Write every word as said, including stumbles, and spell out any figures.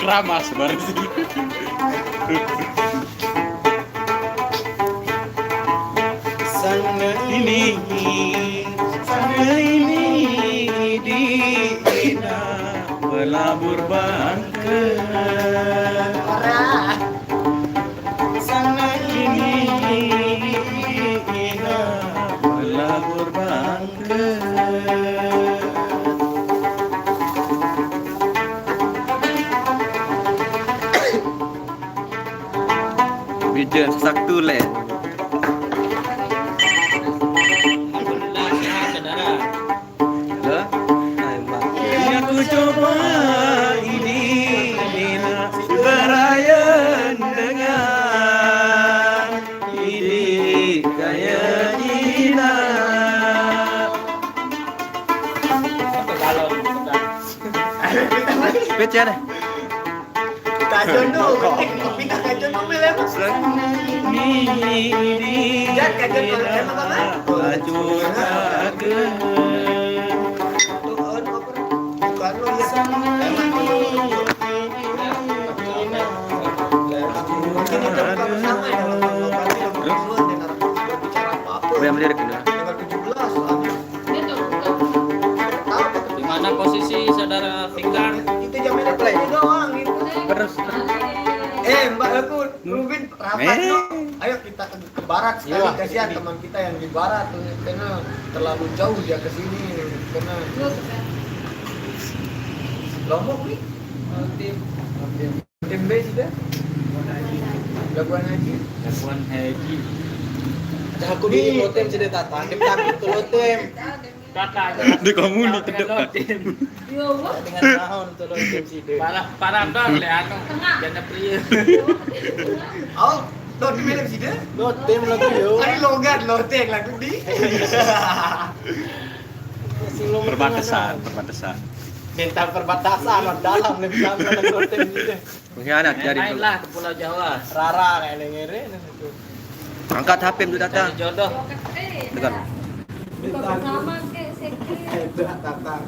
Keramas baru sih. Sana ini, sana ini di ina melabur bangka. Sana ini di ina melabur bangka. Bijan saktu le. Alhamdulillah, sehat, saudara. Halo? Hai, Mbak. Ini aku coba ini, ini nak berayan dengan ini kaya Dina. Apa kalau kita Pecah deh. Kajon tu. Kita kajon tu, Mel, emang. Jangan kajon tu, emang apa? Bukan lu, ya. Emang. Mungkin itu bukan bersama ya, kalau, kalau pasti lu berdua nih, narasumber bicara apa-apa. Gue yang melirik ini. Tanggal tujuh belas, habis. Di mana posisi saudara Fikar? Itu jamnya play doang itu. Terus. Eh, Mbak Lukun, Rubin, rapat dong. Ayo kita ke, ke barat sekali, kasihan teman kita yang di barat tuh, karena terlalu jauh dia ke sini, karena Lombok nih. Tim B sudah. Labuan Haji. Labuan Haji. Aku di Lotem sudah datang, dia takut tuh Lotem. Di komuni tedek. Yo, dengan tahun tuh lo tim sih deh. Parah, parah dong, le anu. Janda pria. Oh, lo di mana sih deh? Lo tim lagi yo. Tadi logat lo tim lagi di. Perbatasan, perbatasan. Minta perbatasan, lo dalam, lo tim sih deh. Pengkhianat jadi. Main lah ke Pulau Jawa. Rara kayak ngere itu. Angkat H P tu datang. Cari jodoh. Dengar. Buka bersama ke, sekre. Datang.